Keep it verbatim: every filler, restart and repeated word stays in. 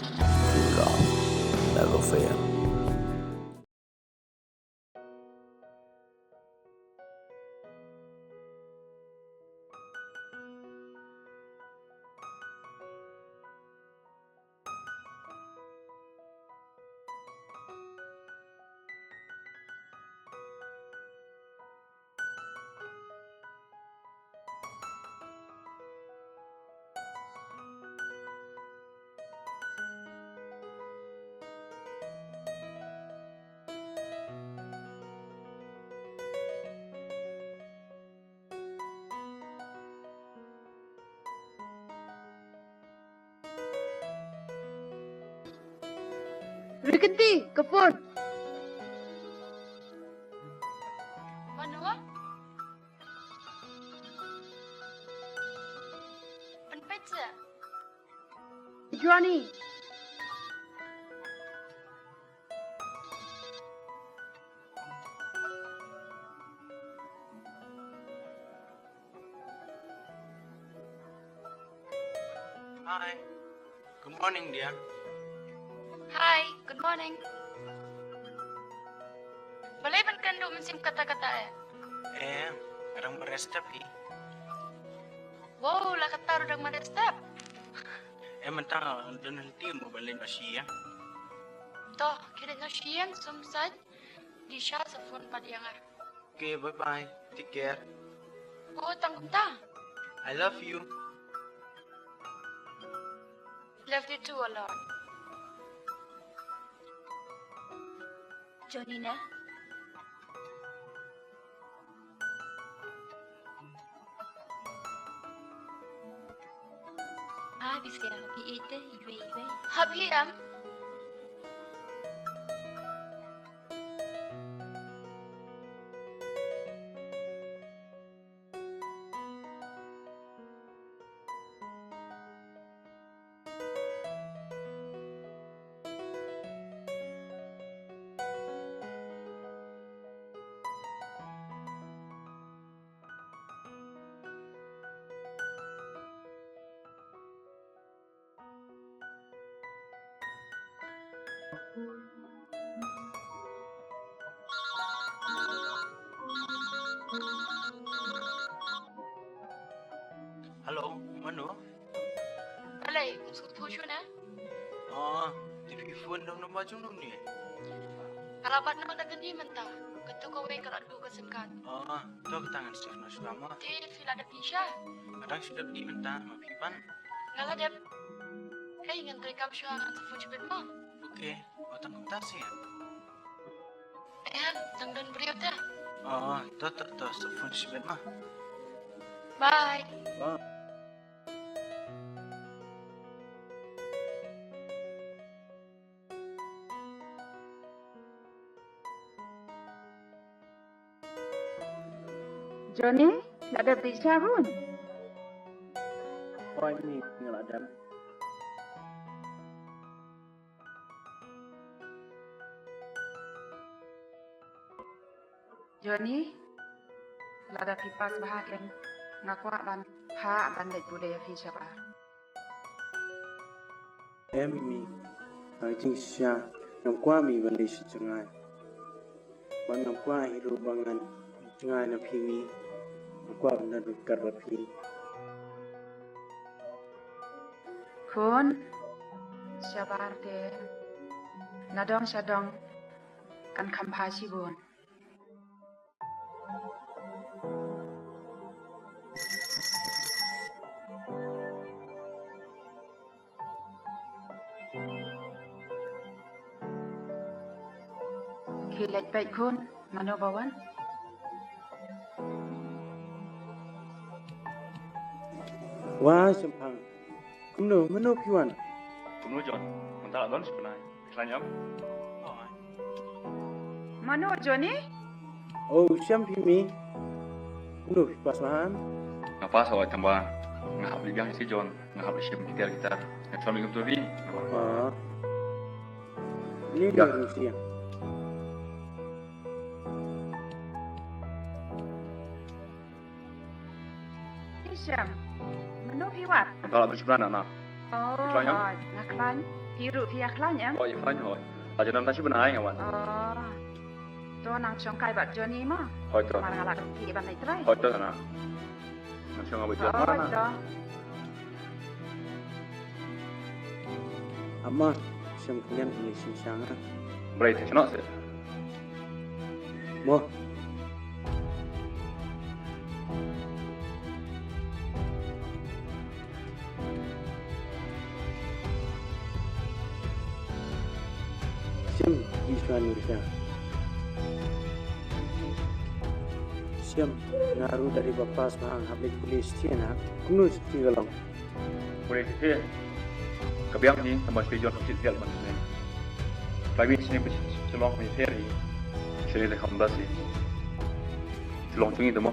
True love never fail. Ri kynti, ka phone. Mano? Pynpeit sa. Johnny. Hi. Good morning, dear. Hi, good morning. Balei ban kren duh mynsiem katta katta eh? Eh, nga dang mareh step hi. Wow, la katta ruh dang mareh step. Eh, mynta don lynti mo ban leit noh sha ïing. To, khie leit noh sha ïing, sum sait. Disha sa phone pat ïa nga. Okay, bye bye. Take care. Oh, tang kumta. I love you. Love you too a lot. Johnny na. Ah, bisa ya, bi ite, iwe, iwe. Hap hi em. Hello, mano? Balei, um sngewthuh shuh ne? Oh, te phi phone da u number jong no ne? Nga la bat noh da kane mynta. Kato kawei ka la duh ka sim card. Oh, to kata ngan save noh shuwa mo. Te phi la dep ïa sha? Nga dang shu dep ïa mynta, ma phi pat? Nga la dep. Hei, ngan treikam shuwa, ngan sa phone shibit mo. Okay, oh, tang kumta seh. Em, dang don briew te. Oh, to, to, to, sa phone shibit mo. Bye. Bye. Johnny, la dep dih sha bun? Hooid, mei, nga la dep. Johnny, lada phi pass bha kein, nga kwah ban phah ban leit pule ïa phi shabar. Em mei, ha ka jingshisha ngam kwah mei ban leit sha jngai. Bad ngam kwah hi ruh ba ngan jngai na phi mei. Ngam kwah ban don ryngkat bad phi. Khun, shabar te, na dong sha dong kan kham bha shibun. Khie leit peit khun, mano ba wan? Wah, shemphang. Kumno, mano phi wan? Kumno John? Mynta la don shi bnai. Khlaiñ em? Mano Johnny? Oh, shem phi mei. Kumno phi pass bha em? Nga pass hooid tang ba nga hap leit biang sha John, nga hap leit shim guitar guitar. Nga shu leit kumto hi. Ah. Ni ni ruh sih. Shem, mano phi wad? Nga la bishop na na. Oh, nga khlaiñ. Phi ruh phi ïa khlaiñ em? Hooid, ïa khlaiñ hooid. La jan nang shi bnai nga wan. Oh. To nang shong kai bad Johnny mo. Hooid to. Namar nga la kynti ban leit trei. Hooid to Sana. Nang shong bad Johnny mo. Hooid to. Ama, shem kyndiat ni shem shang ah. Brai te shnok se. Mo. Shem, Ishwan Isha. Shem, nga ruh da riba pass ma ang hap leit police stia na. Kumno stia ka long? Police stia. Ka biang hi, tama stia jon stia ban stia. Kami sini shalong kami seri. Sini de kam basi. Shalong chungi tama.